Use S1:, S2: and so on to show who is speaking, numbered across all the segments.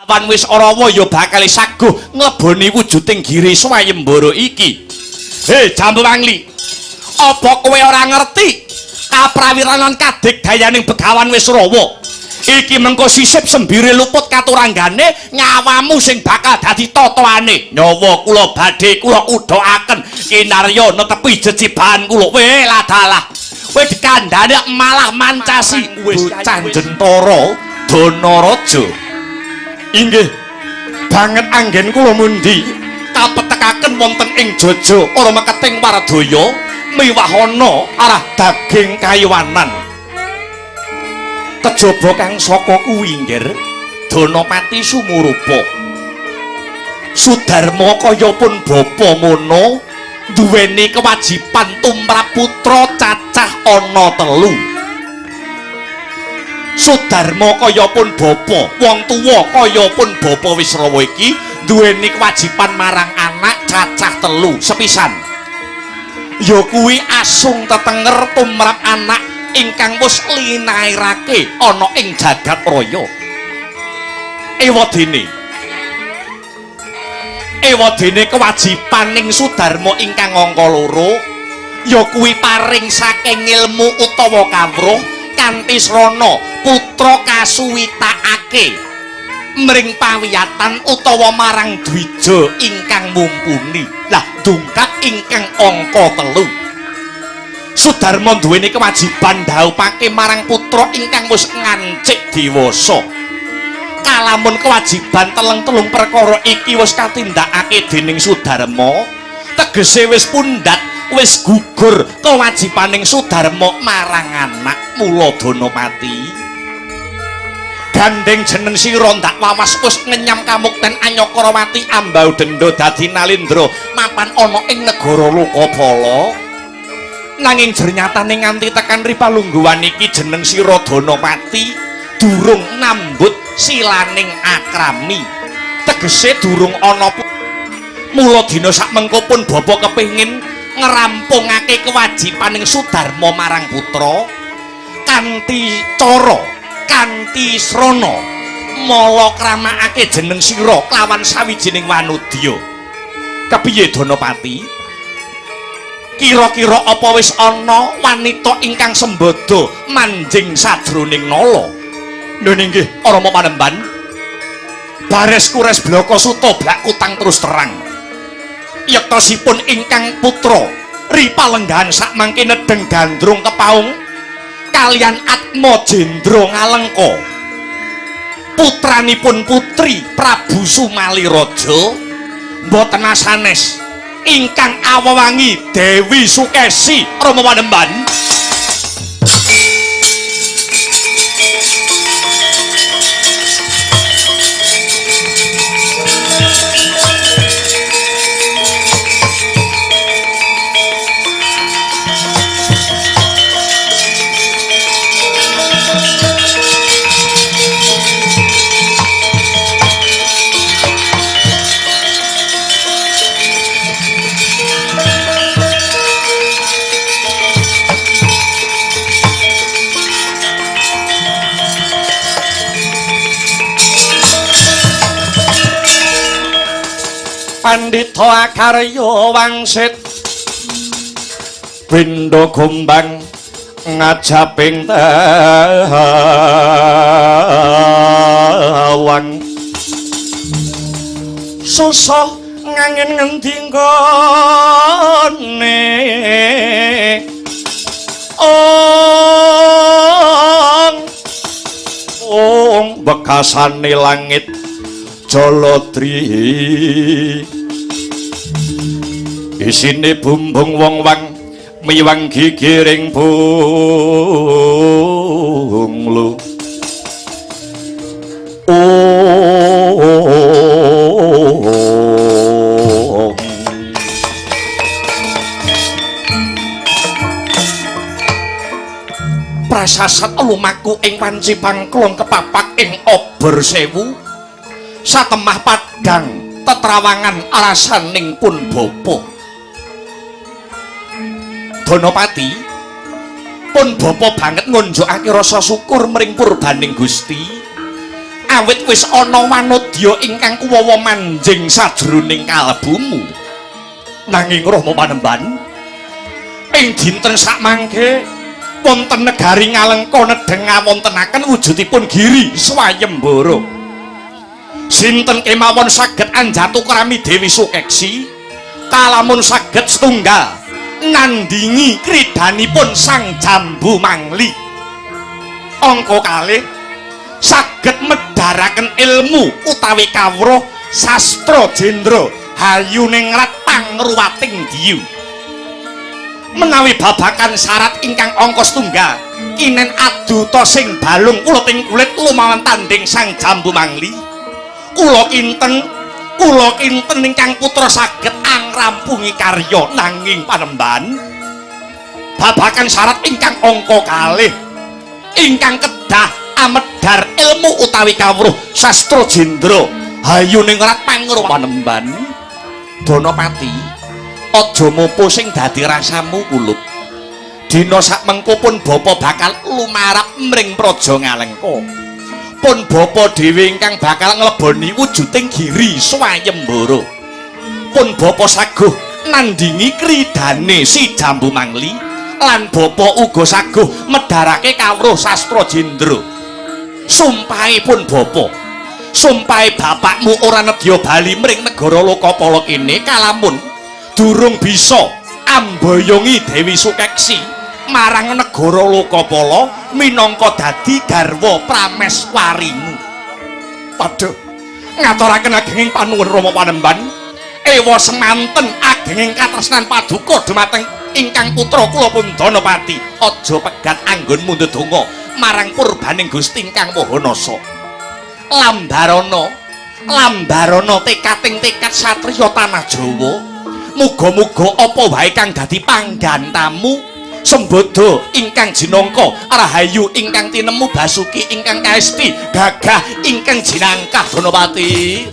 S1: Wan wis Arawa ya bakal saguh ngleboni wujuding giri swayembara iki. He Jambu Wangli, apa kowe ora ngerti kaprawiranan kadigdayaning Begawan Wisrawa? Iki mengko sisip sembire luput katuranggane nyawamu sing bakal dadi totoane. Nyawa kula badhe kula udhakaken kinarya netepi jejibahan kula. Weh ladalah. Kowe dikandhane malah mancasi bocah Jentara Danaraja. Inggih banget anggen kula mundi kapetekaken wonten ing jaja ora meketing waradaya miwahana arah daging kayuwanan. Kejaba kang saka kuwi nggir Danapati sumurupa. Sudarma kaya pun bapa mono duweni kewajiban tumrap putra cacah ana telu. Sudarma kaya pun bapa, wong tuwa kaya pun bapa Wisrawa iki duweni kewajiban marang anak cacah telu sepisan. Ya kuwi asung tetenger tumrap anak ingkang wis linairake ana ing jagat raya. Ewadene ewadene kewajibaning Sudarma ingkang angka loro ya kuwi paring saking ilmu utawa kawruh kanthi srana putra kasuwitakake mring pawiyatan utawa marang dwija ingkang mumpuni. Lah dungkap ingkang angka telu. Sudarma duweni kewajiban dhaupake marang putra ingkang wis ngancik dewasa. Kalamun kewajiban teleng-telung perkara iki wis katindakake dening Sudarma, tegese wis pundhat, wis gugur kewajibaning Sudarma marang anak. Mula Danapati, gandeng jeneng sira ndak wawas wis ngenyam kamukten Anyakarawati ambau denda dadi Nalendra mapan ana ing negara Lokapala. Nanging jernyatane nganti tekan ripalungguhan iki jeneng sira Danapati durung nambut silaning akrami, tegese durung ana. Mula dina sakmengko pun bapa kepengin ngrampungake kewajibaning Sudarma marang putra kanthi cara kanthi srana mala kramakake jeneng sira kelawan sawijining wanudya. Kepiye Danapati? Kira-kira apa wis ana wanita ingkang sembada manjing sajroning nala? Lho inggih Rama Panemban. Bares kures blaka suta blak kutang terus terang. Yektosipun ingkang putra ripalenggahan sakmangke nedheng gandrung kepaung kalian Atma Jendra Ngalengka. Putranipun putri Prabu Sumaliraja mboten asanes ingkang awewangi Dewi Sukesi. Rama Panemban. Pandhita Akarya wangsit benda gombang ngajaping tawang susah ngangin ngendi nggone ong ong bekasane langit Jaladri isine bumbung wong wang miwang gigiring bunglu. Ong prasasat lumaku ing wanci pangklong kepapak ing obor sewu satemah padhang tetrawangan alasaning pun bapa. Danapati pun bapa banget ngunjukake rasa syukur mring purbaning Gusti Awit wis ana wanodya ingkang kuwawa manjing sajroning kalbumu. Nanging Rama Panembahan, ing dinten sakmangke wonten negari Ngalengka nedheng ngawontenaken wujudipun Giri Swayembara. Sinten kemawon saged anjatu krami Dewi Sukeksi kalamun saged setunggal nandingi kridanipun Sang Jambu Mangli. Angka kalih saged medharaken ilmu utawi kawruh sastra jendra hayuningrat pangruwating diyu. Menawi babakan syarat ingkang angka setunggal kinen aduta sing balung uleting kulit lumawan tanding Sang Jambu Mangli, kula kinten ingkang putra saged angrampungi karya. Nanging Panembahan, babakan syarat ingkang angka kalih ingkang kedah amedhar ilmu utawi kawruh sastra jendra hayuningrat pangruwating Panembahan, Danapati, aja mopo sing dadi rasamu kulup. Dina sakmengko pun bapa bakal lumarap mring Praja Ngalengka. Pun bapa dhewe ingkang bakal ngleboni wujuding Giri Swayembara. Pun bapa saguh nandingi kridane si Jambu Mangli lan bapa uga saguh medharake kawruh sastra jendra. Sumpahe pun bapa, sumpahe bapakmu ora nedya bali mring negara Lokapala kene kalamun durung bisa amboyongi Dewi Sukeksi marang negara Lokapala minangka dadi garwa prameswarimu. Waduh, ngaturaken agenging panuwun Rama Panembahan, ewa semanten agenging katresnan paduka dumateng ingkang putra kula pun Danapati. Aja pegat anggonmu ndedonga marang purbaning Gusti ingkang Maha Nasa. Lambarana, lambarana tekating tekad satriya tanah Jawa. Muga-muga apa wae kang dadi panggantamu, sembada ingkang jinangka, rahayu ingkang tinemu, basuki ingkang kaesti, gagah ingkang jinangkah Danapati.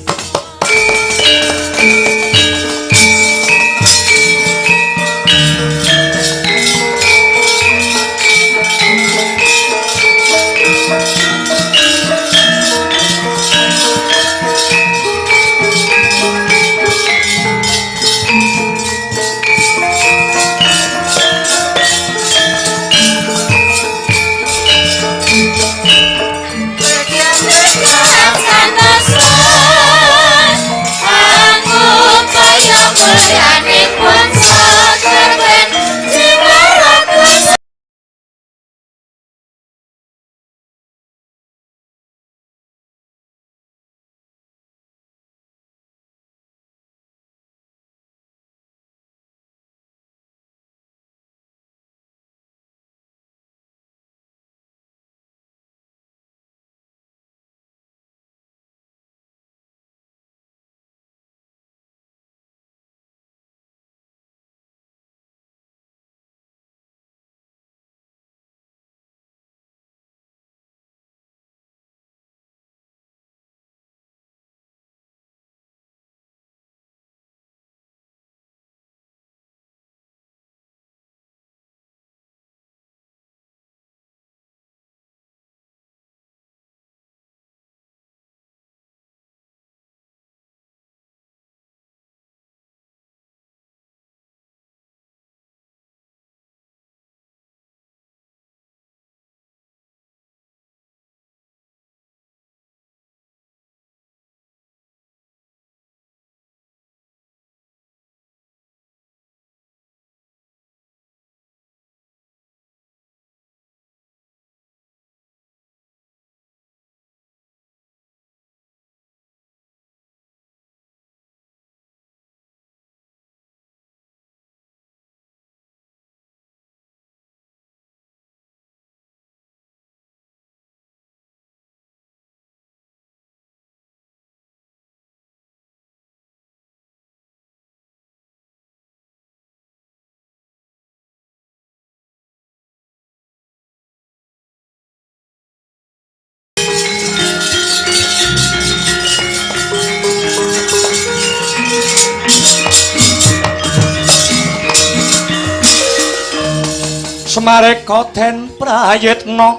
S1: Semareka den prayitna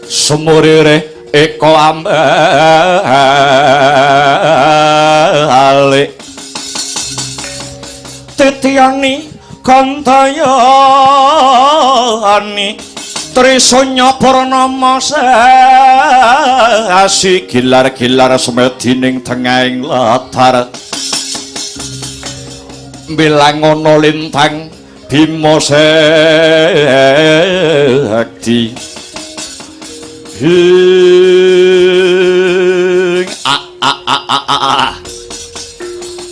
S1: sumurire Eko ambalik titiyani kantayani Trisanya Purnama sasi gilar-gilar semedi ning tengahing latar bilang ana lintang Bima Sakti hing a a a a a a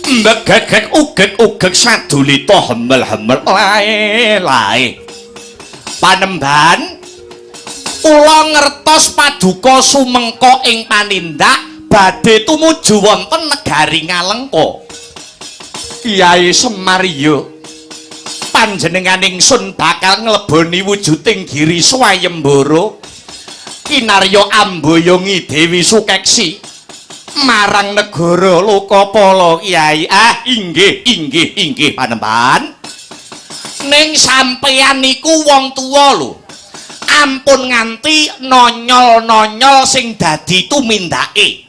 S1: mbegegek ugek-ugek sadulita hemel-hemel lae-lae panembahan kula ngertos paduka sumengka ing panindak badhe tumuju wonten negari Ngalengka. Kyai Semar yo panjenengan ingsun bakal ngleboni wujuding giri swayembara kinarya amboyongi Dewi Sukeksi marang negara Lokapala. Kyai ah inggih inggih inggih panembahan ning sampeyan niku wong tuwa lho ampun nganti nonyol-nonyol sing dadi tumindake.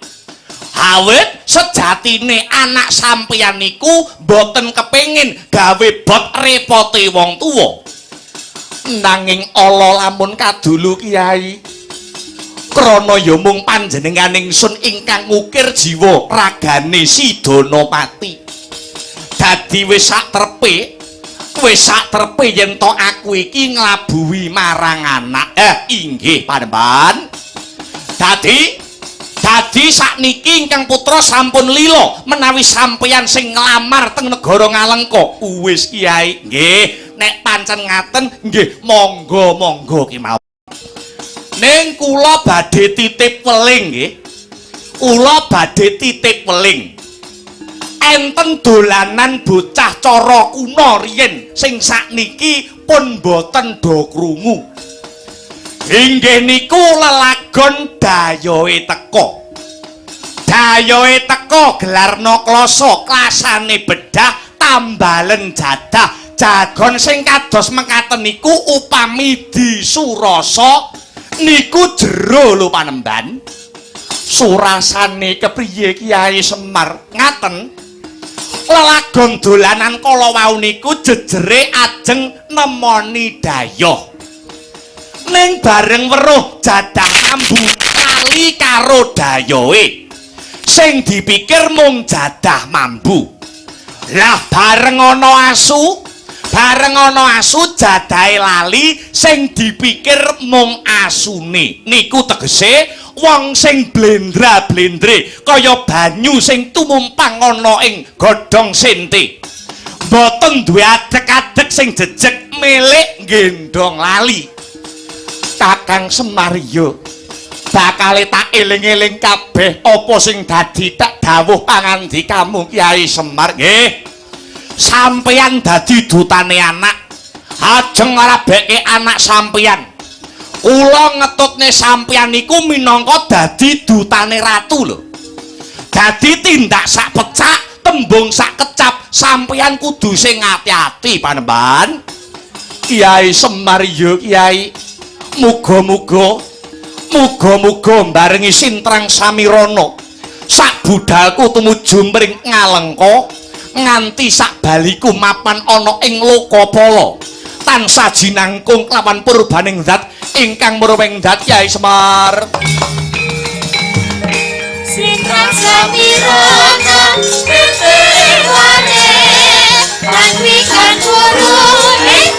S1: Awit sejatine anak sampeyan niku mboten kepengin gawe bot repote wong tuwa. Nanging ala lamun kadulu Kyai krana ya mung panjenengan ingsun ingkang ngukir jiwa ragane Sidana pati. Dadi wis sak trepe yen to aku iki nglabuhi marang anak. Inggih panembahan. Dadi sakniki ingkang putra sampun lila menawi sampeyan sing nglamar teng negara Ngalengka. Wis Kyai, nggih, nek pancen ngaten nggih monggo-monggo kemawon. Ning kula badhe titip weling nggih. Kula badhe titip weling. Enten dolanan bocah cara kuna riyen sing sakniki pun boten do krungu. Inggih niku lelagon dayohe teka. Dayohe teka gelarna klasa, klasane bedah tambalen jadah. Jagon sing kados mekaten niku upami disurasa niku jero lho panemban. Surasane kepriye Kyai Semar? Ngaten. Lelagon dolanan kala wau niku jejere ajeng nemoni dayoh. Ning bareng weruh jadah ambu kali karo dayohe. Sing dipikir mung jadah mambu. Lah bareng ana asu, jadahe lali, sing dipikir mung asune. Niku tegese wong sing blendra-blendre kaya banyu sing tumumpang ana ing godhong sente. Mboten duwe adeg-adeg sing jejeg milik nggendhong lali. Kakang Semar yo bakale tak eling-eling kabeh apa sing dadi tak dawuh pangandikamu Kyai Semar. Nggih, sampeyan dadi dutane anak, ajeng ngrabeke anak sampeyan. Kula ngetutne sampeyan niku minangka dadi dutane ratu lho. Dadi tindak sak pecak, tembung sak kecap, sampeyan kudu sing ati-ati panembahan. Kyai Semar yo Kyai, muga-muga barengi sintrang samirana sak budalku tumuju mring Ngalengka nganti sak baliku mapan ana ing Lokapala tansah jinangkung kelawan purbaning zat ingkang murwing zat. Kyai Semar
S2: sintrang samirana tetewane lan wikan guru ing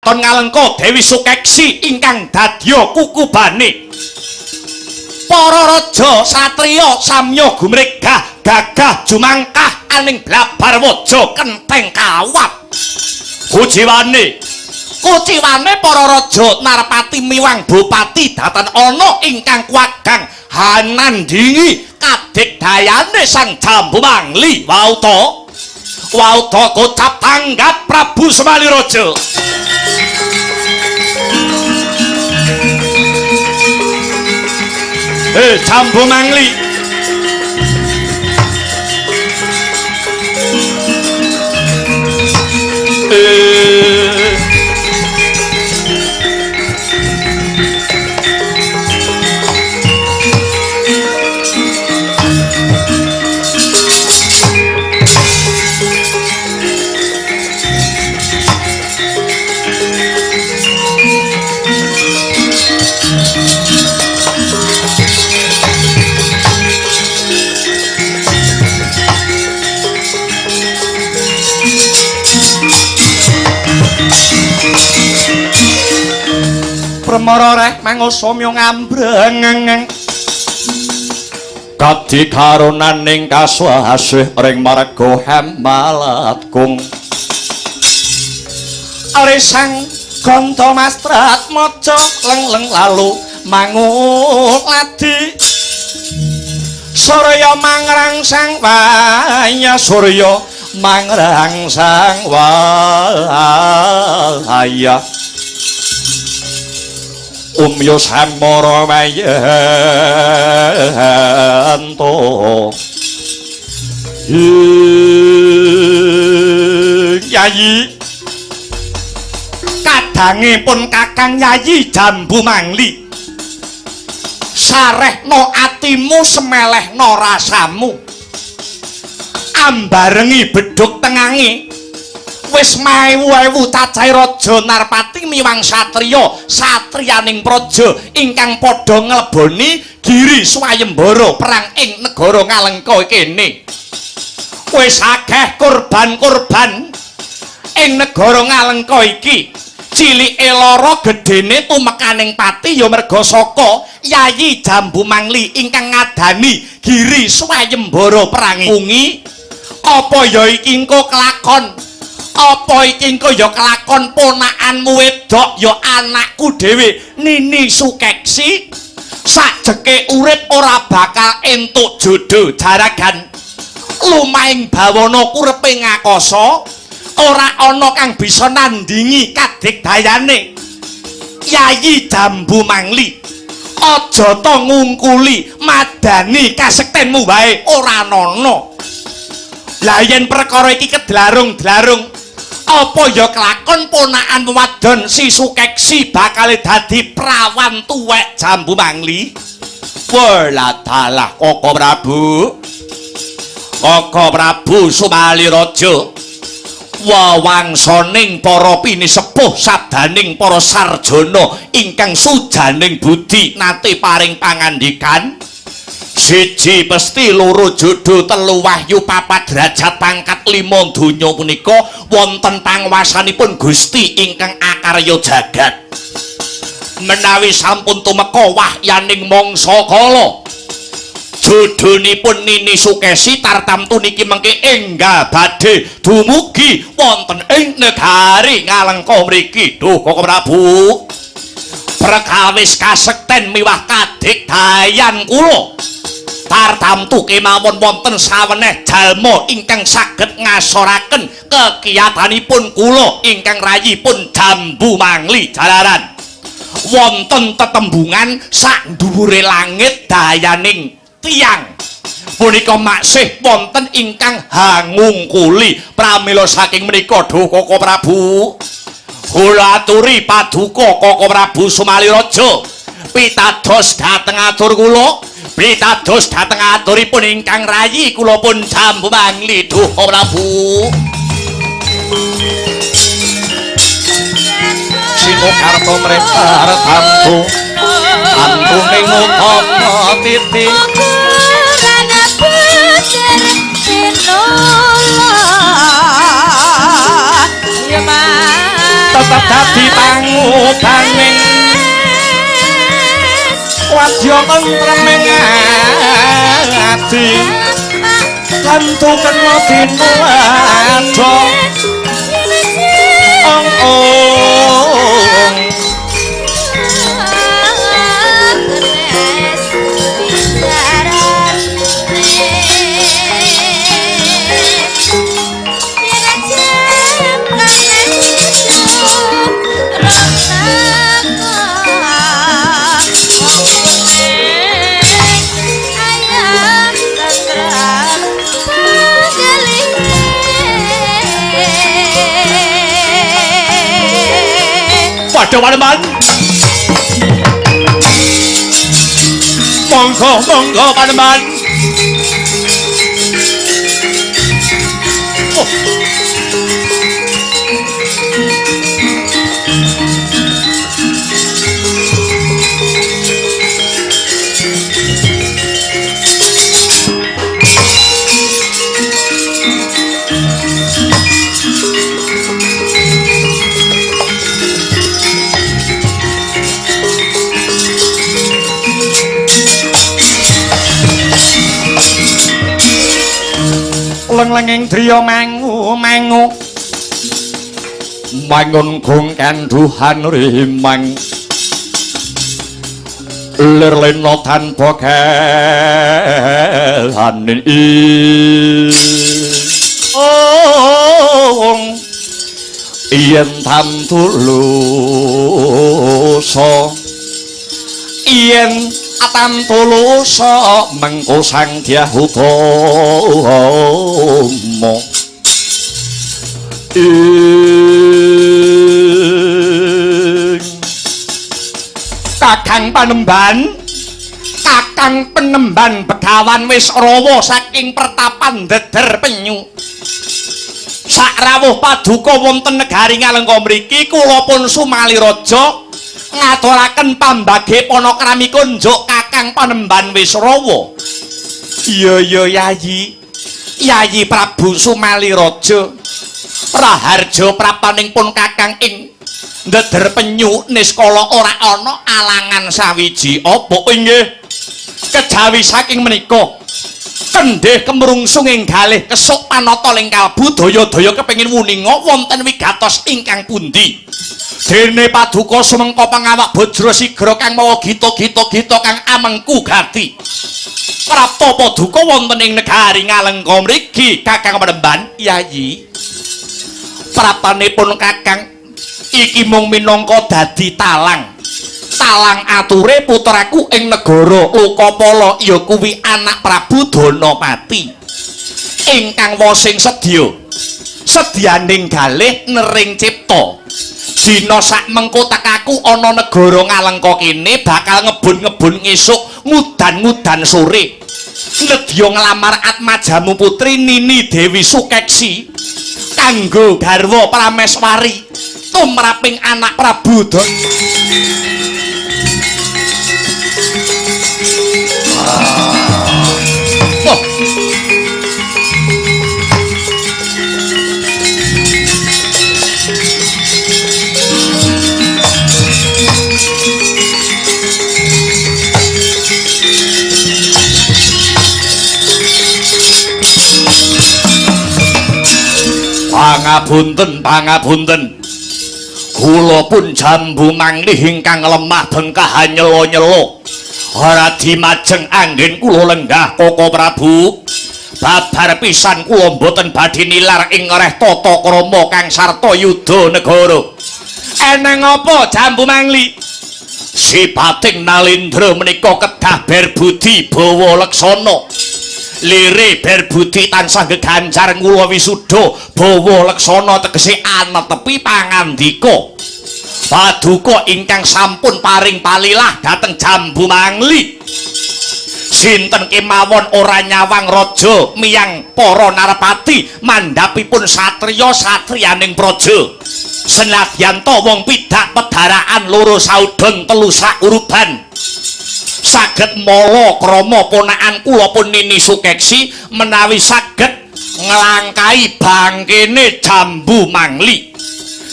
S1: Kraton Ngalengka Dewi Sukeksi ingkang dadya kukubane. Para raja satriya samya gumregah gagah jumangkah aning blabar waja kenteng kawat. Kuciwane kuciwane para raja narpati miwang bupati datan ana ingkang kuwagang hanandingi kadigdayane Sang Jambu Mangli. Wauta wauta kocap tanggap Prabu Sumaliraja. Hei Jambu Mangli, Premara reh mangosomyo ngambreng kadikarunaning kaswasih ring marga Hemalatkung. Arisang ganta mastrat maca leng-leng lalu manguladi surya mangrangsang waya surya mangrangsang waya umyo samara mayanto Yayi kadangipun Kakang Yayi Jambu Mangli, sarehno atimu semelehno rasamu ambarengi bedhug tengange. Wis maewu-ewu cacahe raja narpati miwang satriya satriyaning praja ingkang padha ngleboni giri swayembara perang ing negara Ngalengka kene. Wis akeh korban-korban ing negara Ngalengka iki. Cilike lara gedene tumekaning pati ya merga saka Yayi Jambu Mangli ingkang ngadani giri swayembara perang ungi. Apa ya iki engko kelakon? Apa iki engko ya kelakon ponakanmu wedok ya anakku dhewe Nini Sukeksi sakjeke urip ora bakal entuk jodoh jaragan. Lumahing bawana kurepe ngakasa ora ana kang bisa nandingi kadigdayane Yayi Jambu Mangli. Aja to ngungkuli madani kasektenmu wae ora ana. Lah yen perkara iki kedlarung-dlarung apa ya kelakon ponakan wadon si Sukeksi bakal dadi prawan tuwek Jambu Mangli? Weladalah Koko Prabu, Koko Prabu Sumaliraja, wewangsaning para pinisepuh sabdaning para sarjana ingkang sujaning budi nate paring pangandikan. Siji pesti, loro jodoh, telu wahyu, papat derajat pangkat, lima donya punika wonten panguwasanipun Gusti ingkang akarya jagat. Menawi sampun tumeka wahyaning mangsa kala, jodhonipun Nini Sukesi tartamtu niki mengke enggal badhe dumugi wonten ing negari Ngalengka mriki. Duh Koko Prabu, perkawis kasekten miwah kadigdayan kula tartamtu kemawon wonten saweneh jalma ingkang saged ngasoraken kekiyatanipun kula ingkang rayipun Jambu Mangli jalaran wonten tetembungan sak dhuwure langit dayaning tiyang punika maksih wonten ingkang hangungkuli. Pramila saking menika duh Koko Prabu kula aturi paduka Koko Prabu Sumaliraja pitados dhateng atur kula, pitados dhateng aturipun ingkang rayi kula pun Jambu Mangli. Duh Prabu Sinokarta mrepar tamtu antune ngutapa titi tetep dadi pangubaning wadya tentreming ati tentu kena tinuladha ong ong. Padha panemban. Monggo monggo panemban. Oh. Leng-lenging driya mangu mangu mangun gong kanduhan rimang lir lena tanpa kelanin ong yen tantulusa yen atantulusa mengko Sang Dyah Utama ing Kakang Panemban, Kakang Penemban Begawan wis rawa saking pertapan Deder Penyu. Sakrawuh paduka wonten negari Ngalengka mriki kula pun Sumaliraja ngaturaken pambage panakrami kunjuk Kakang Panemban Wisrawa. Iya iya Yayi. Yayi Prabu Sumaliraja. Raharja prapaning pun Kakang ing Ndeder Penyu niskala ora ana alangan sawiji apa inggih. Kejawi saking menika kendhih kemrungsung ing galih kesuk panata ing kalbu daya-daya kepengin wuninga wonten wigatos ingkang pundi. Dene paduka sumengka pangawak bajra sigra kang mawa gita-gita-gita kang amengku gati. Prapta paduka wonten ing negari Ngalengka mriki Kakang Panemban Yayi. Prapanipun Kakang iki mung minangka dadi talang. Talang ature putraku ing negara Lokapala ya kuwi anak Prabu Danapati. Ingkang wasing sedya. Sedyaning galih nering cipta. Dina sak mengko tekaku ana negara Ngalengka kene bakal ngebun-ngebun ngesuk ngudan-ngudan sore. Nedya nglamar atmajamu putri Nini Dewi Sukeksi kanggo garwa prameswari tumraping anak Prabu Don. Oh. Pangapunten, pangapunten. Kula pun Jambu Manglih ingkang lemah bengkah nyelo-nyelo. Radi majeng anggen kula lenggah Koko Prabu. Babar pisan kula mboten badhe nilar ing reh tata krama kang sarta yuda negara. Eneng apa Jambu Mangli? Sipating Nalindra menika kedah berbudi bawa leksana. Lire berbudi tansah geganjar ngula wisuda bawa leksana tegese anetepi pangandika. Paduka ingkang sampun paring palilah dhateng Jambu Mangli. Sinten kemawon ora nyawang raja miyang para narapati mandhapipun satriya-satriyaning praja. Senadyan ta wong pidak pedharaan loro saudon telu sauruban. Saged mala krama ponakan kula pun Nini Sukeksi menawi saged nglangkai bangkene Jambu Mangli.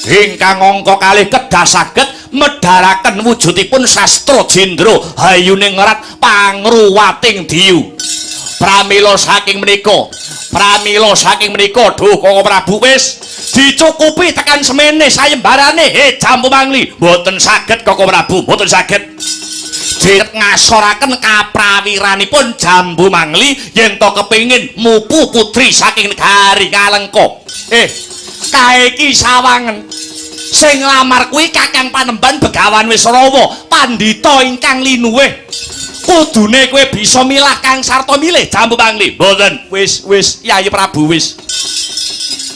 S1: Ingkang angka kalih kedah saged medharaken wujudipun sastra jendra hayuning rat pangruwating diyu. Pramila saking menika, duh Koko Prabu wis dicukupi tekan semene sayembarane. He Jambu Mangli, mboten saged Koko Prabu, mboten saged. Diret ngasoraken kaprawiranipun Jambu Mangli yen to kepengin mupu putri saking negari Ngalengka. Kae iki sawangen sing nglamar kuwi Kakang Panembahan Begawan Wisrawa, pandhita ingkang linuwih. Kudune kowe bisa milah kang sarta milih Jambu Mangli. Mboten, wis wis Yayi Prabu wis.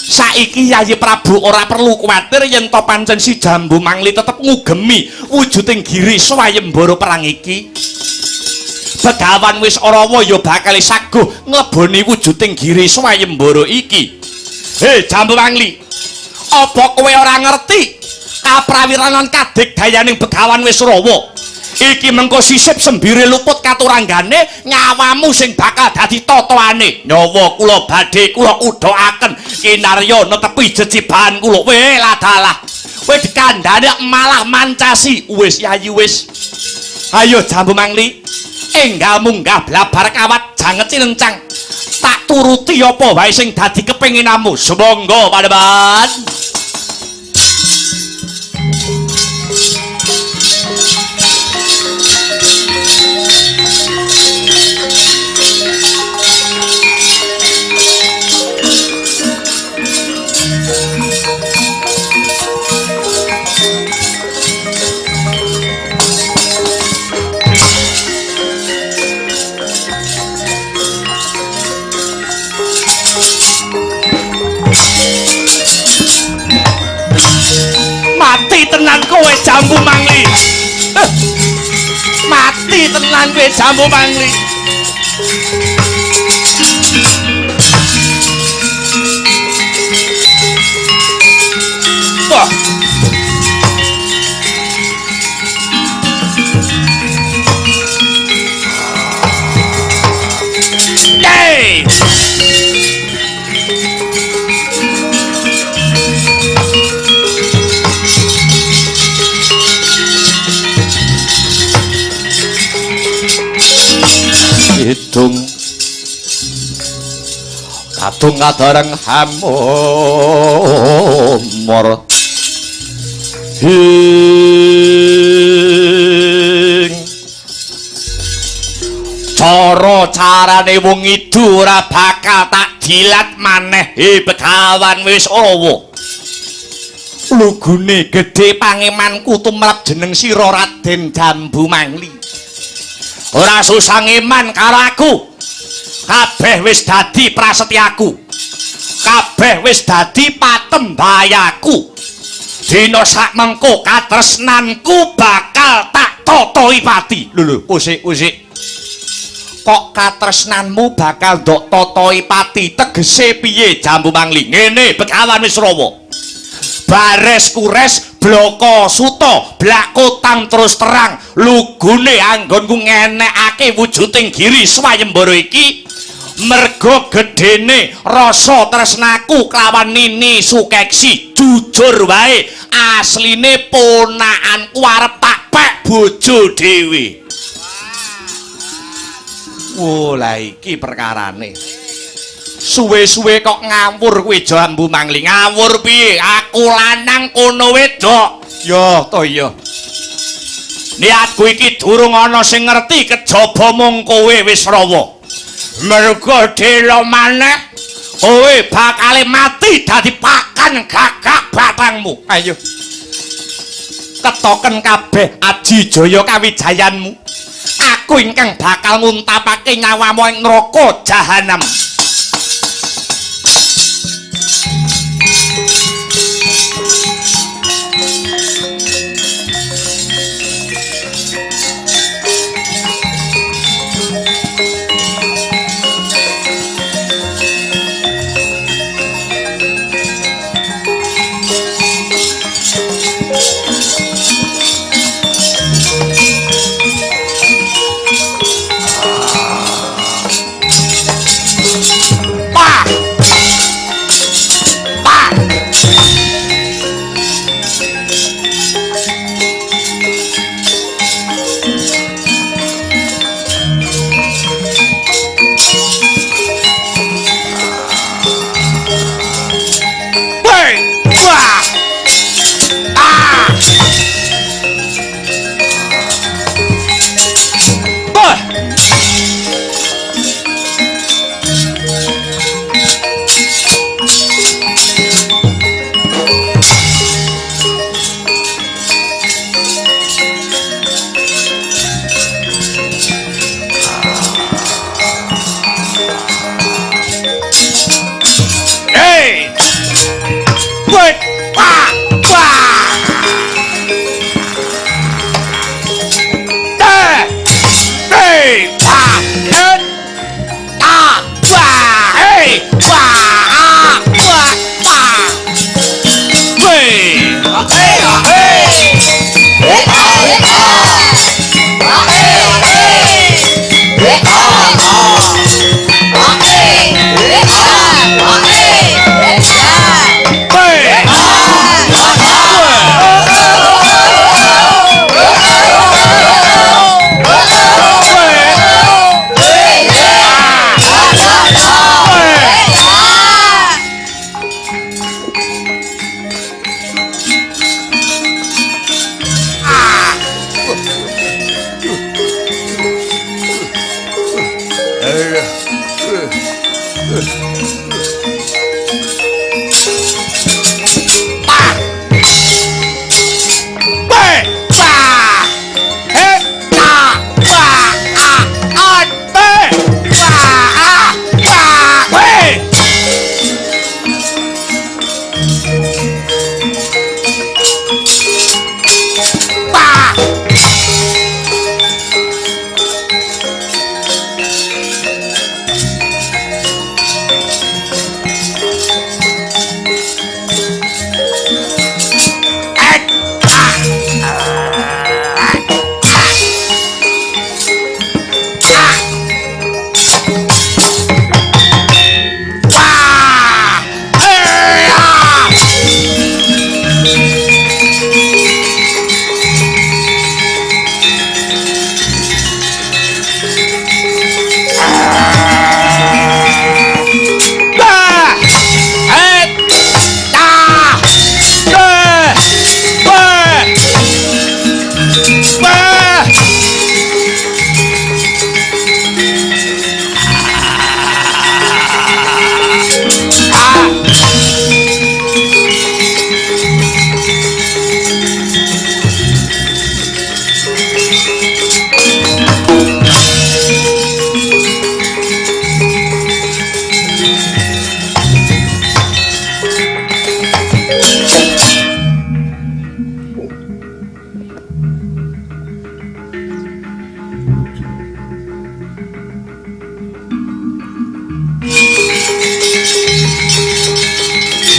S1: Saiki Yayi Prabu ora perlu kuwatir yen to pancen si Jambu Mangli tetep ngugemi wujuding giri swayembara perang iki. Begawan Wisrawa ya bakal saguh ngleboni wujuding giri swayembara iki. He Jambu Mangli, apa kowe ora ngerti kaprawiranan kadigdayaning Begawan Wisrawa? Iki mengko sisip sembire luput katuranggane nyawamu sing bakal dadi totoane. Nyawa kula badhe kula kudhokaken kinarya netepi jejibahan kula. Weh ladalah, kowe dikandhane malah mancasi. Wis Yayi wis. Ayo Jambu Mangli, enggal munggah blabar kawat janget cilencang. Tak turuti apa wae sing dadi kepinginanmu. Sumangga Panembahan. Mati tenan kowe Jambu Mangli. Mati tenan kowe Jambu Mangli. Wah. Hey! Hidung kadung kadareng hamur hing cara carane wong idu ora bakal tak dilat maneh. He Begawan Wisrawa, lugune gedhe pangemanku tumrap jeneng sira Raden Jambu Mangli. Ora susah ngeman karo aku. Kabeh wis dadi prasetyaku. Kabeh wis dadi patembayaku. Dina sak mengko katresnanku bakal tak totoi pati. Lho lho, usik usik. Kok katresnanmu bakal ndok totoi pati? Tegese piye Jambu Mangli? Ngene Begawan Wisrawa. Bares kures bloko suta blakotang terus terang lugune anggonku ngenekake wujuding giri swayembara iki merga gedene rasa tresnaku kelawan Nini Sukeksi. Jujur wae asline ponakanku arep tak pek bojo dhewe. Wo lah iki perkarane. Suwe-suwe kok ngawur kuwi Jambu Mangli. Ngawur piye? Aku lanang kono wedok. Ya to iya. Niatku iki durung ana sing ngerti kejaba mung kowe Wisrawa. Mergo dela maneh kowe bakale mati dadi pakan gagak batangmu. Ayo. Ketoken kabeh aji jaya kawijayanmu. Aku ingkang bakal nguntapake nyawamu ing neraka jahanam.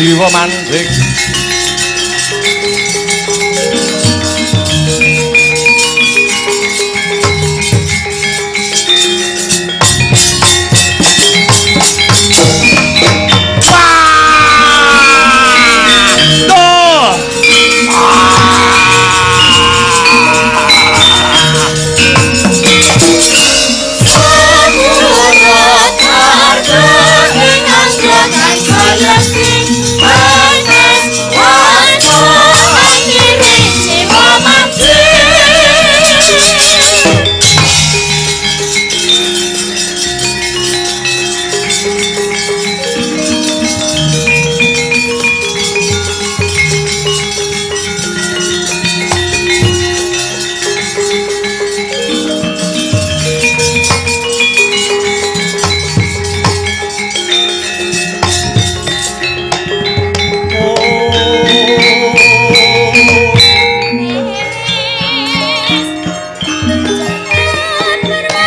S1: Jiwa manding.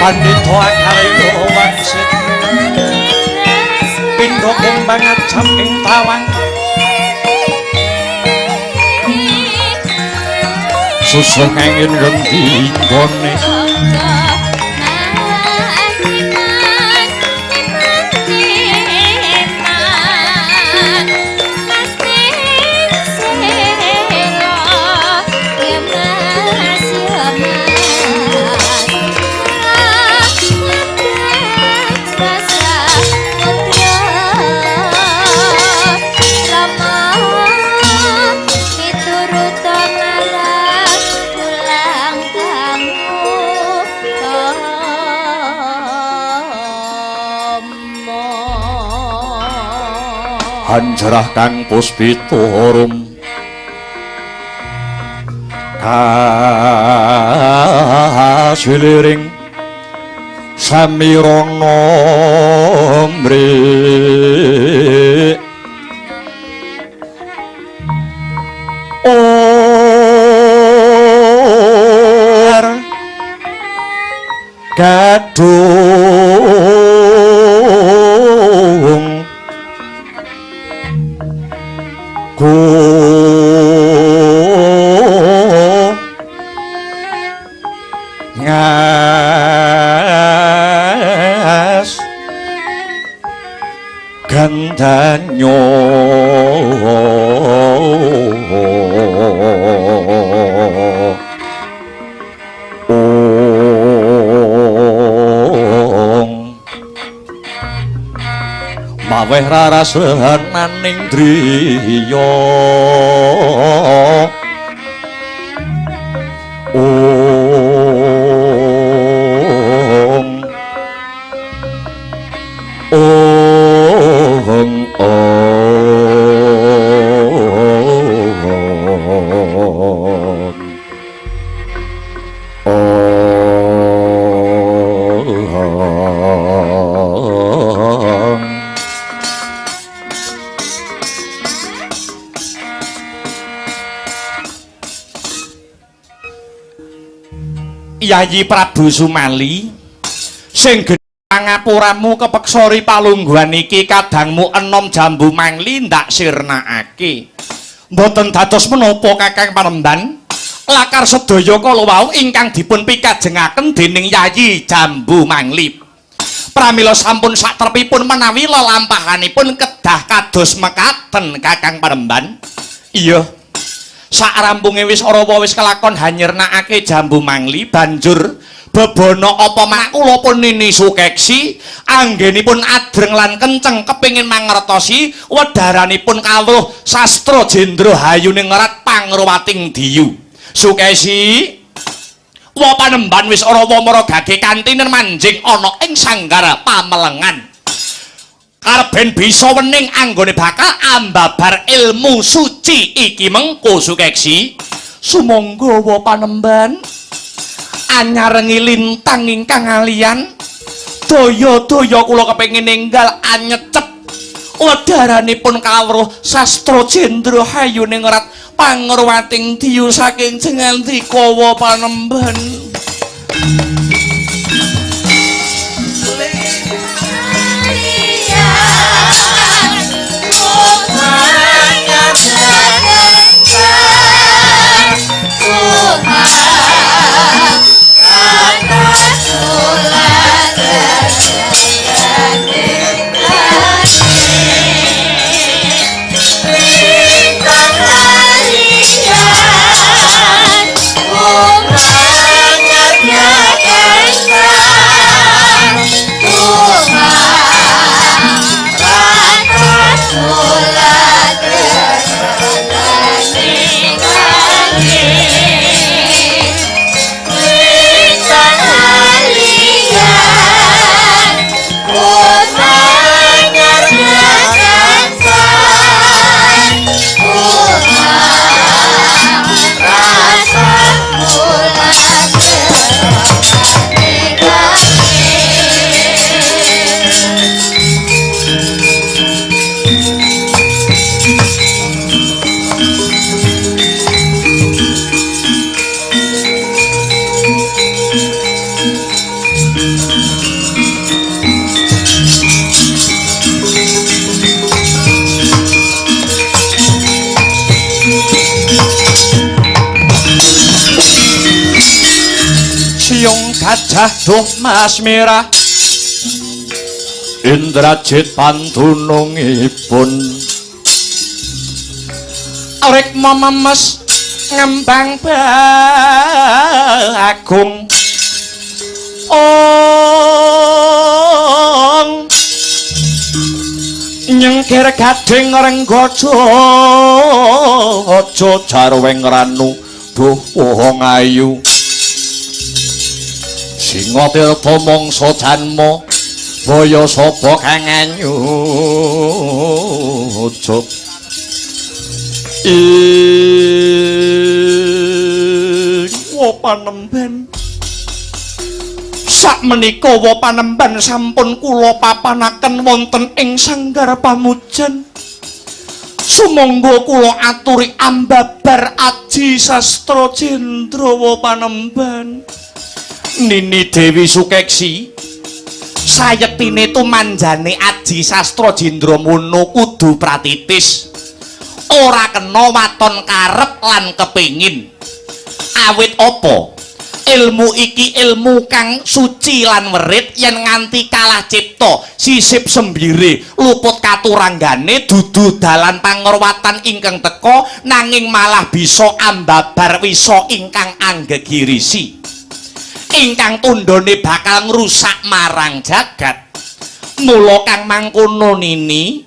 S1: Pandhita akarya wangsit pindha kembang ajam ing tawang susuh angin ngendi nggone Anjarah kang puspita rum kasiliring samirana mrik or gadung ngas gandanyo ong maweh raras lenaning driya ong ong ong ong. Yayi Prabu Sumali sing pangapuramu kepeksori palungguhan iki kadangmu enom Jambu Mangli ndak sirnakake. Mboten dados menapa Kakang Panemban? Lakar sedaya kala wau ingkang dipun pikajengaken dening Yayi Jambu Mangli. Pramila sampun satrepipun menawi lelampahanipun kedah kados mekaten Kakang Panemban. Iya. Sakrampunge wis arawa wis kelakon hanyirnakake Jambu Mangli banjur bebana apa makula pun Nini Sukeksi anggenipun adreng lan kenceng kepingin mangertosi wedharanipun kawruh sastra jendra hayuning rat pangruwating diyu. Sukeksi wa panemban wis arawa maragake kantinen manjing ana ing sanggar pamelengan karep ben bisa wening anggone bakal ambabar ilmu suci iki mengko. Sukeksi sumangga wa panemban anyarengi lintang ingkang alian daya-daya kula kepengin ninggal anyecep wedharanipun kawruh sastra jendra hayuning rat pangruwating diyu saking jengandika wa panemban.
S2: Oh,
S1: gajah duh mas merah Indrajit pantunungipun rikma memes ngembang agung ong nyengkir gading renggaja aja jarweng ranu duh wong ayu singa tirta mangsa janma baya sapa kang anyuja ing wapanemben sakmenika wapanemban sampun kula papanaken wonten ing sanggar pamujan. Sumangga kula aturi ambabar aji sastra jendra wapanemban. Nini Dewi Sukeksi, sayektine tumanjane aji sastra jendra mono kudu pratitis. Ora kena waton karep lan kepingin. Awit apa? Ilmu iki ilmu kang suci lan werit yen nganti kalah cipta sisip sembire luput katuranggane dudu dalan pangurwatan ingkang teka nanging malah bisa ambabar wisa ingkang anggegirisi ingkang tundhone bakal ngrusak marang jagat. Mula kang mangkono nini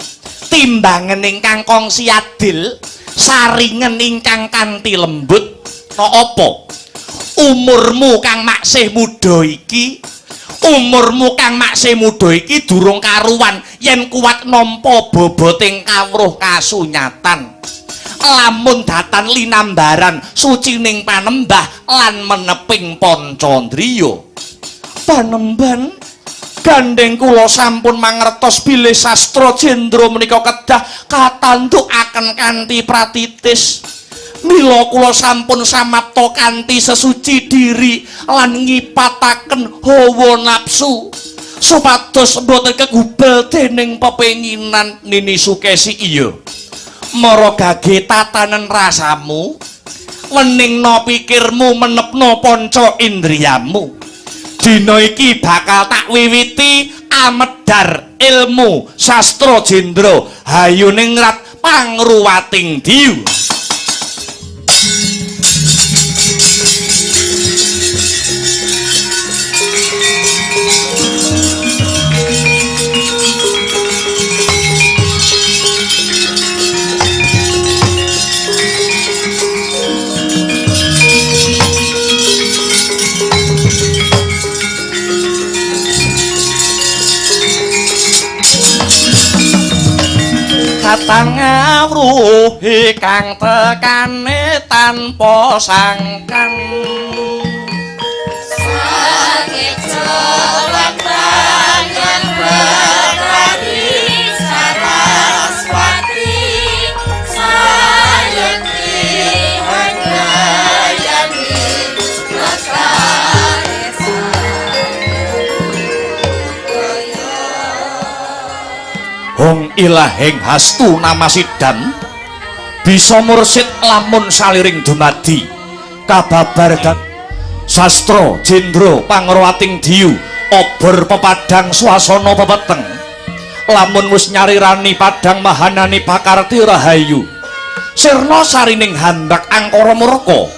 S1: timbangen ingkang kongsi adil saringen ingkang kanthi lembut. No apa umurmu kang maksih muda iki, umurmu kang maksih muda iki durung karuan yen kuat nampa boboting kawruh kasunyatan. Lamun datan linambaran sucining panembah lan meneping pancandriya. Panemban gandeng kula sampun mangertos bilih sastra jendra menika kedah katantukaken kanthi pratitis. Mila kula sampun samapta kanthi sesuci diri lan ngipataken hawa nafsu supados mboten kegubel dening pepenginan. Nini Sukesi, iya mara gage tatanen rasamu, weningna pikirmu, menepna panca indriyamu. Dina iki bakal tak wiwiti amedhar ilmu sastra jendra hayuning rat pangruwating diyu. Katang ngawruhi kang tekane tanpa sangkan
S2: sakeca lan Brahmani Saraswati Sayekti Handayani Lestari.
S1: Hong ilahing hastu namasidam bisa mursid lamun saliring dumadi kababar dan sastra jendra pangruwating diyu obor pepadang swasana pepeteng lamun wis nyarirani padang mahanani pakarti rahayu sirna sarining hambak angkara murka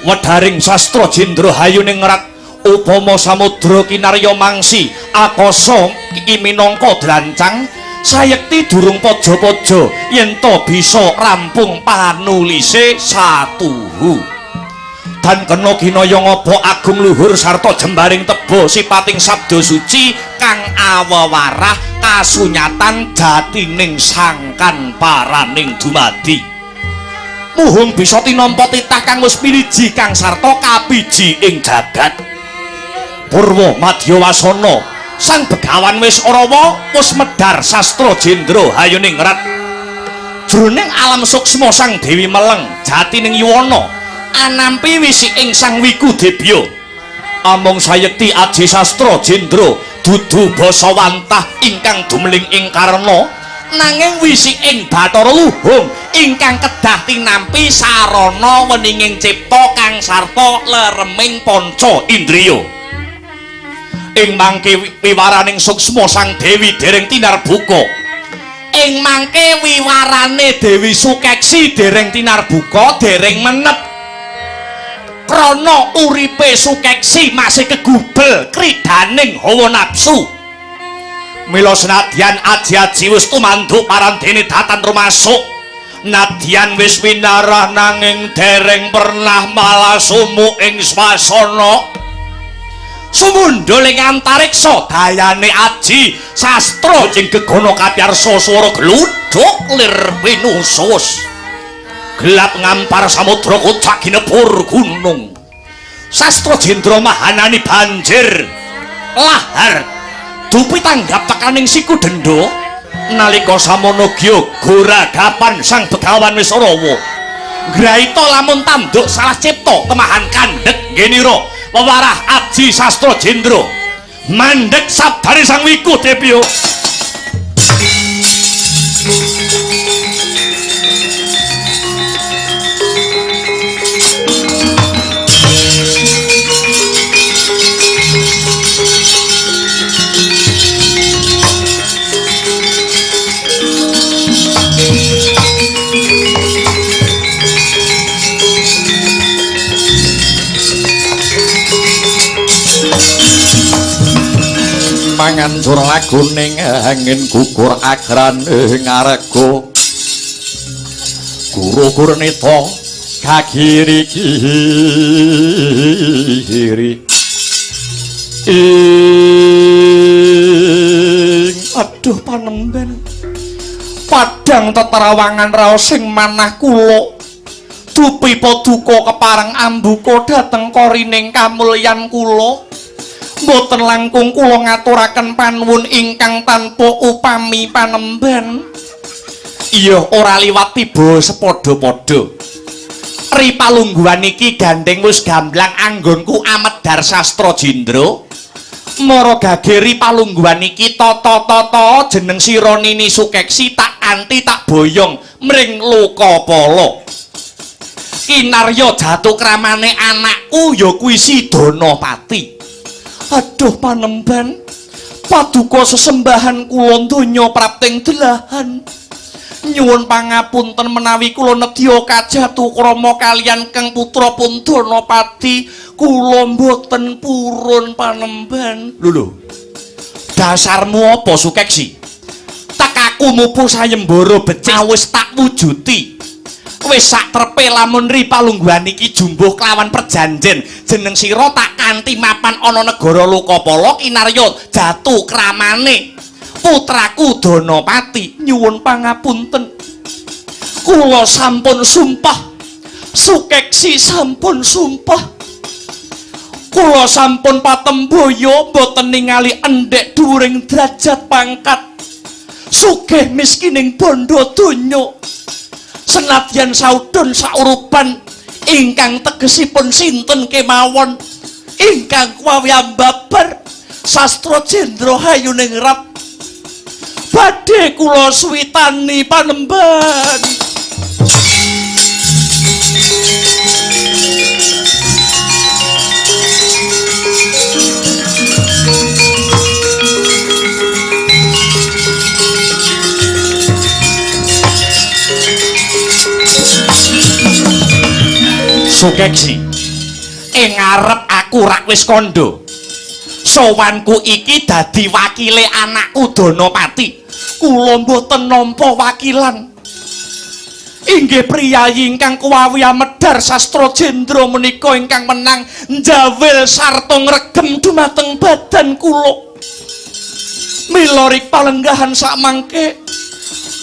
S1: wedharing sastra jendra hayuning rat upama samudra kinarya mangsi akasa iki minangka drancang sayekti durung pojo-pojo yen to bisa rampung panulise satuhu. Dan kena ginaya ngaba agung luhur sarta jembaring teba sipating sabda suci kang awewarah kasunyatan jatining sangkan paraning dumadi. Muhung bisa tinampa titah kang wis piliji kang sarta kapiji ing jagat. Purwa madya wasana Sang Begawan wis Orawa wis medhar sastra jendra hayuning rat. Jroning alam suksma Sang Dewi Meleng jatining yuwana anampi wisiking Sang Wiku Debya. Amung sayekti aji sastra jendra dudu basa wantah ingkang dumling ing karna nanging wisiking Bathara Luhung ingkang kedah tinampi sarana weninging cipta kang sarta lereming panca indriya. Ing mangke wiwaraning suksma Sang Dewi dereng tinarbuka. Ing mangke wiwarane Dewi Sukeksi dereng tinarbuka, dereng menep. Krana uripe Sukeksi masih kegubel kridaning hawa nafsu. Mila senadyan aji-aji wis tumanduk parandene datan rumasuk, nadyan wis winarah nanging dereng pernah malah sumuk ing swasana. Sumundhul ing antariksa dayane aji sastra jeng gegana kapiyarsa swara gludhuk lir pinusus. Gelap ngampar samudra kocak ginebur gunung. Sastra Jendra mahanani banjir lahar dupi tanggap tekaning siku denda. Nalika samono gya goragapan sang begawan wis rawa. Graita lamun tanduk salah cipta temahan kandhek ngenira wewarah aji sastra jendra mandhek sabdane sang wiku Depyo. Mangancur laguning angin gugur agrane ngarega guru gurnita kagiri kiri ing aduh panemben padang teterawangan raos sing manah kula dupi paduka kepareng ambuka dhateng korining kamulyan kula. Mboten langkung kula ngaturaken panuwun ingkang tanpa upami panemben. Iya ora liwat tiba sepadha-padha. Ri palungguhan iki gandeng wis gamblang anggonku amedhar sastra jendra. Mara gage ri palungguhan iki tata-tata jeneng sira Nini Sukeksi tak anti tak boyong mring Lokapala. Kinarya jatuh kramane anakku ya kuwi si Danapati. Aduh panemban, paduka sesembahan kula donya prapting delahan. Nyuwun pangapunten menawi kula nedya kajatu krama kaliyan Kang Putra pun Danapati, kula mboten purun panemban. Lho lho. Dasarmu apa Sukeksi? Tekaku mupu sayembara becik wis tak wujuti. Wis sak trepe lamun ri palungguhan iki jumbuh kelawan perjanjen jeneng sira tak kanthi mapan ana negara Lokapala kinarya jatuh kramane putraku Danapati. Nyuwun pangapunten, kula sampun sumpah, Sukeksi sampun sumpah, kula sampun patembaya mboten ningali endhek dhuwuring derajat pangkat sugih miskining bondo donya. Senadyan saudon saurupan ingkang tegesipun sinten kemawon ingkang kuwawi ambabar sastra jendra hayuningrat badhe kula suwitani panemban. Sukeksi, ing ngarep aku rak wis kandha. Sowanku iki dadi wakile anakku Danapati. Kula mboten nampa wakilan. Inggih priyayi ingkang kuwawi amedhar sastra jendra menika ingkang menang njawil sarta ngregem dumateng badan kula. Mila rik palenggahan sakmangke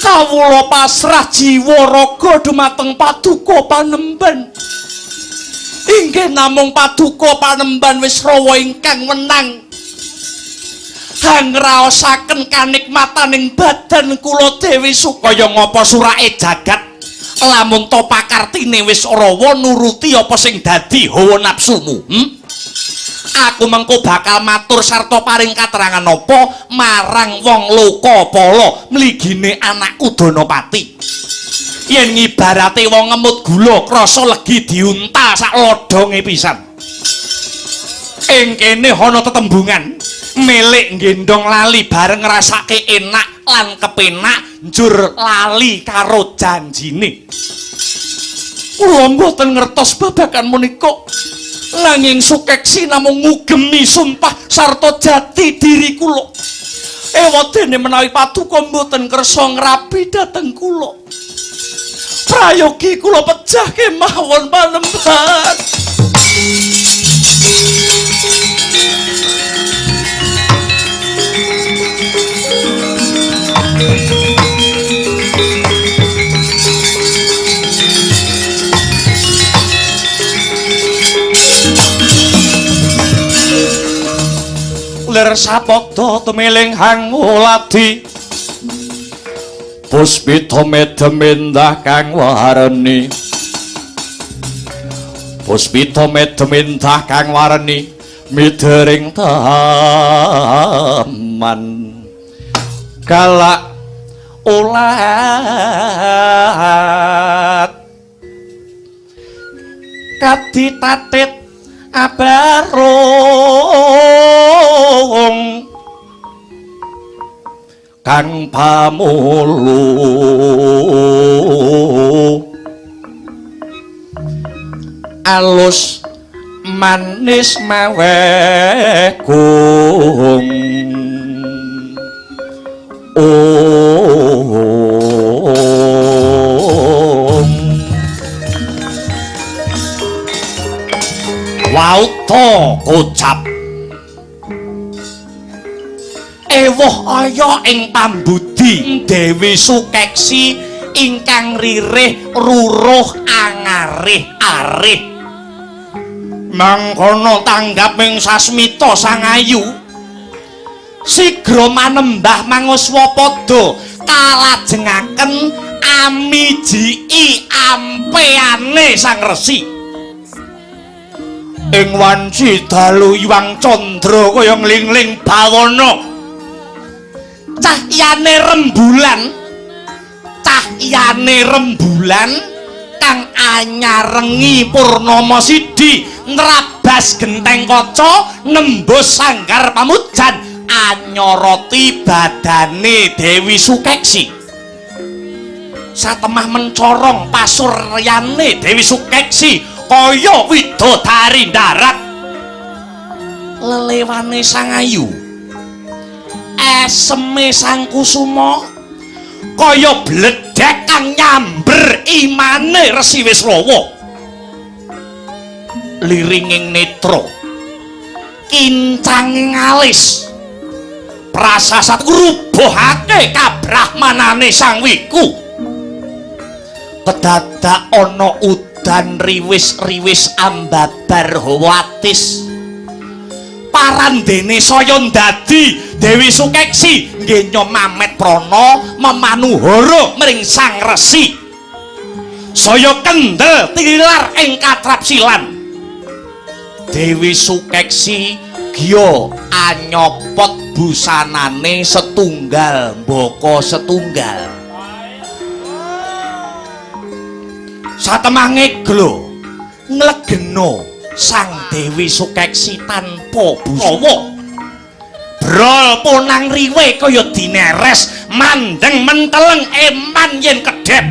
S1: kawula pasrah jiwa raga dumateng paduka panemban. Inggih namung paduka panemban wis rawa ingkang wenang hangraosaken kanikmataning badan kula Dewi Sukaya. Ngapa surake jagat lamun to pakartine wis rawa nuruti apa sing dadi hawa nafsumu? Aku mengko bakal matur sarta paring katerangan apa marang wong Lokapala mligine anakku Danapati. Yen ngibarate wong ngemut gula krasa legi diuntal sak lodonge pisan. Ing kene ana tetembungan. Milik nggendong lali bareng ngrasake enak lan kepenak njur lali karo janjine. Kula mboten ngertos babagan menika. Nanging Sukeksi namung ngugemi sumpah sarta jati diri kula. Ewadene menawi paduka mboten kersa ngrabi dhateng kula. Prayogi kula pejah kemawon panembahan. Lir sapada tumiling hanguladi puspita medem endah kang wareni. Puspita medem endah kang wareni midering taman galak ulat kaditatit abarung kang pamulu alus manis maweh gung. Wauta kocap ewuh aya ing pambudi Dewi Sukeksi ingkang ririh ruruh angarih arih. Mangkono tanggap ing sasmita sang ayu sigra manembah manguswapada kalajengaken amijiki ampeane sang resi. Ing wanci dalu Hyang Candra kaya nglingling bawana, cahyane rembulan, cahyane rembulan kang anyarengi purnama sidi nrabas genteng kaca nembus sanggar pamujan anyoroti badane Dewi Sukeksi. Satemah mencorong pasuryane Dewi Sukeksi kaya widodari darat. Lelewane sang ayu eseme sang kusuma kaya bledhek kang nyamber imane Resi Wisrawa. Liringing netra kincanging alis prasasat ngrubuhake kabrahmanane sang wiku. Kedadak ana udan riwis-riwis ambabar hawa atis. Parandene saya ndadi Dewi Sukeksi nggenya mamet prana memanuhara mring sang resi. Saya kendel tilar ing katrapsilan. Dewi Sukeksi gya anyopot busanane setunggal mbaka setunggal. Satemah ngeglo nglegena sang Dewi Sukeksi tanpa busawa. Brol ponang riwe kaya dineres mandeng menteleng eman yen kedhep.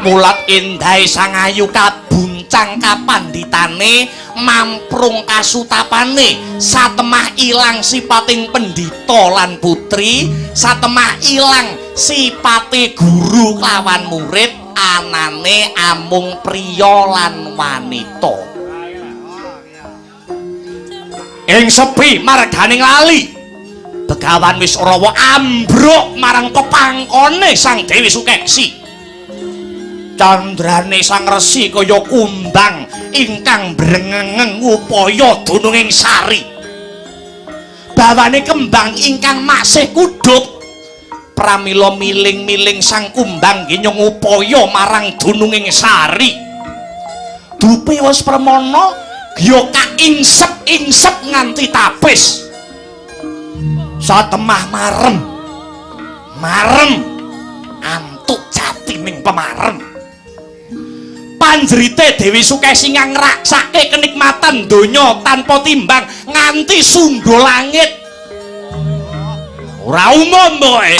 S1: Mulat endahe sang ayu kabuncang kapandhitane mamprung kasutapane. Satemah ilang sipating pendhita lan putri, satemah ilang sipate guru lawan murid, anane amung priya lan wanita. Ing sepi marganing lali Begawan Wisrawa ambruk marang pepangkone sang Dewi Sukeksi. Candrane sang resi kaya kumbang ingkang brengengeng upaya dununging sari. Bawane kembang ingkang masih kudhup pramila miling-miling sang kumbang ngenyong upaya marang dununging sari. Dupe wis permana gya kaingsep-ingsep nganti tapis. Satemah marem marem antuk jatining pemarem. Panjrite Dewi Sukesi ngraksake kenikmatan donya tanpa timbang nganti sundha langit. Ora umum pokoke.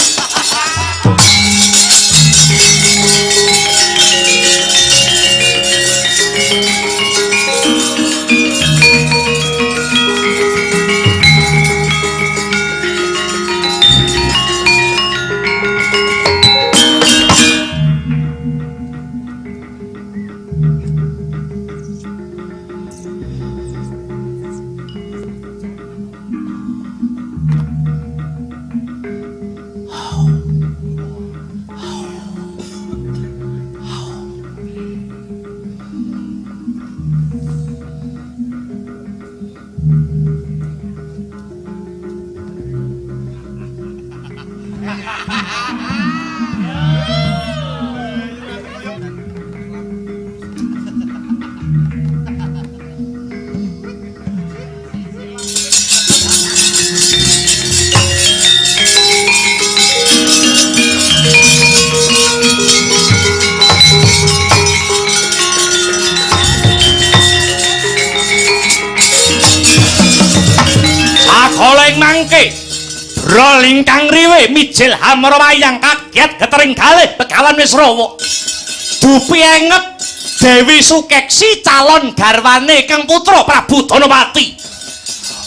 S1: Mangke brol ingkang riwe mijil hamara wayang kaget getering galih Begawan Wisrawa. Dupi enget Dewi Sukeksi calon garwane Kang Putra Prabu Danapati.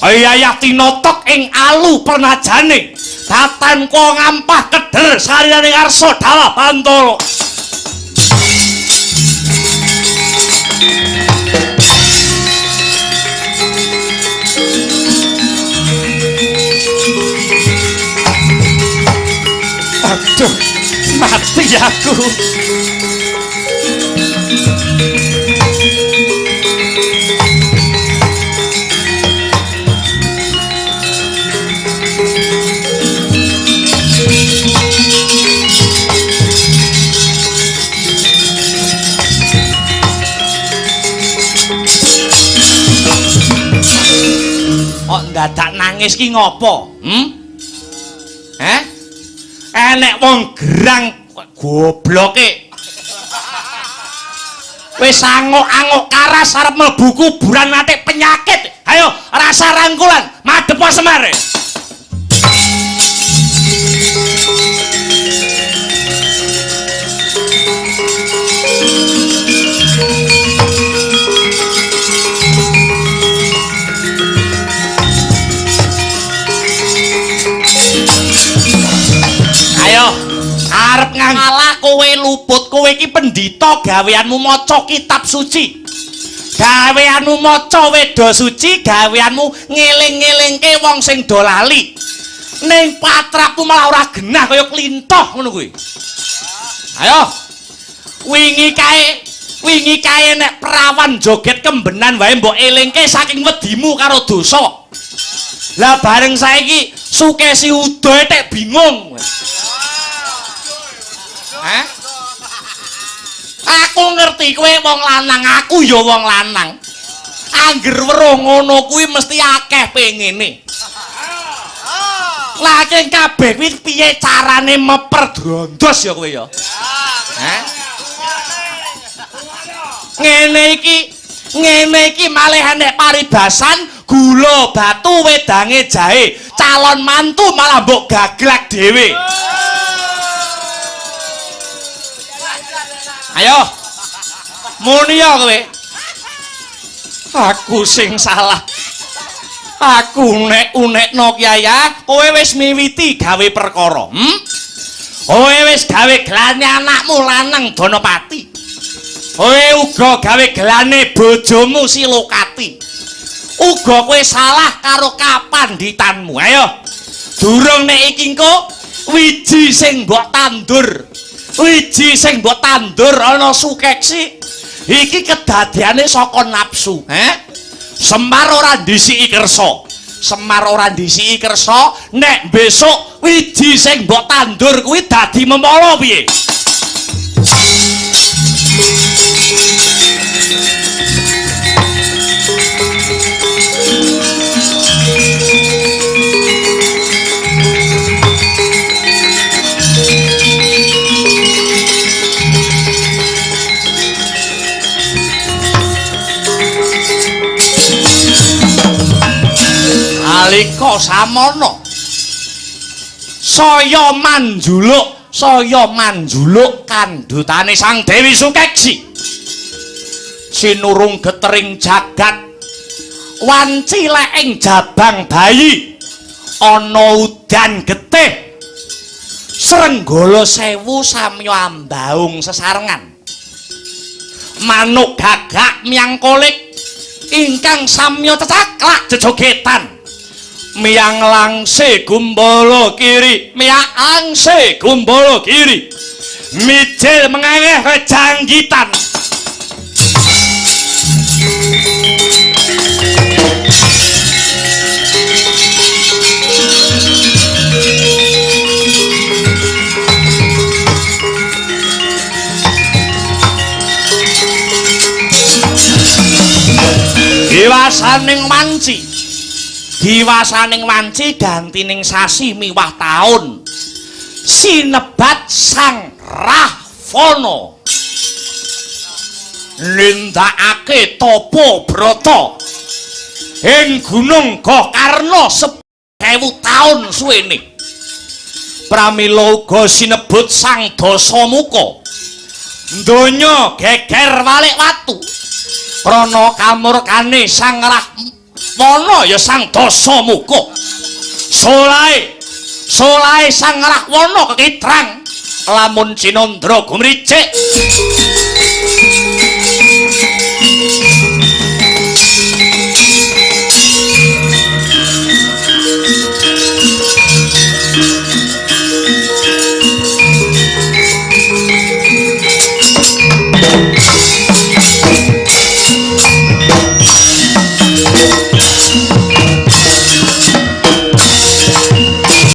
S1: Ayah tinotok ing alu pernajane datan ko ngampah keder sarirane ngarsa dalah bantala. Aduh, mati aku. Kok ndadak nangis ki ngopo? Heh? Enek wong gerang gobloke. Wis angok-angok karas arep mlebu kuburan atik penyakit. Ayo rasa rangkulan, madhep Semar. Ayo arep ngalah kowe luput, kowe iki pendhita gaweanmu maca kitab suci, gaweanmu maca weda suci, gaweanmu ngeling-ngelingke wong sing do lali. Ning patrapmu malah ora genah kaya klintoh ngono kuwi. Ayo wingi kae nek perawan joget kembenan wae mbok elingke saking wedimu karo dosa. Lah bareng saiki Sukesi udo tek bingung. Hah? Aku ngerti kowe wong lanang, aku ya wong lanang. Angger weruh ngono kuwi mesti akeh pengene. Lah keng kabeh kuwi piye carane meper drondos ya kowe ya? Hah? Ngene iki malih enek paribasan gula batu wedange jahe, calon mantu malah mbok gaglak dhewe. Ayo muni ya kowe. Aku sing salah. Aku nek-unekno Kyai, kowe wis miwiti gawe perkara. Kowe wis gawe gelane anakmu lanang Danapati. Kowe uga gawe gelane bojomu Silokati. Uga kowe salah karo kapandhitanmu. Ayo durung nek iki engko wiji sing mbok tandur, wiji sing mbok tandur ana Sukeksi iki kedadeane saka nafsu. Semar ora ndhisiki kersa, Semar ora ndhisiki kersa, nek besok wiji sing mbok tandur kuwi dadi memala piye? Nalika samana saya manjuluk, saya manjuluk kandhutane Sang Dewi Sukeksi. Sinurung getering jagat wanci lek ing jabang bayi ana udan getih srenggala sewu samya ambaung sesarengan manuk gagak miyang kolik ingkang samya cecaklak jejogetan miyang langse gumbala kiri miyang langse gumbala kiri mijil mengengeh rejanggitan. Diwasaning wanci, diwasaning wanci gantining sasi miwah taun sinebat Sang Rahwana nindakake tapa brata ing Gunung Gokarna 10.000 taun suwene. Pramila uga sinebut Sang Dasamuka. Donya geger walik watu krana kamurkane Sang Rahwana ya Sang Dasamuka. Solahe solahe Sang Rahwana kekitrang lamun cinandra gumricik.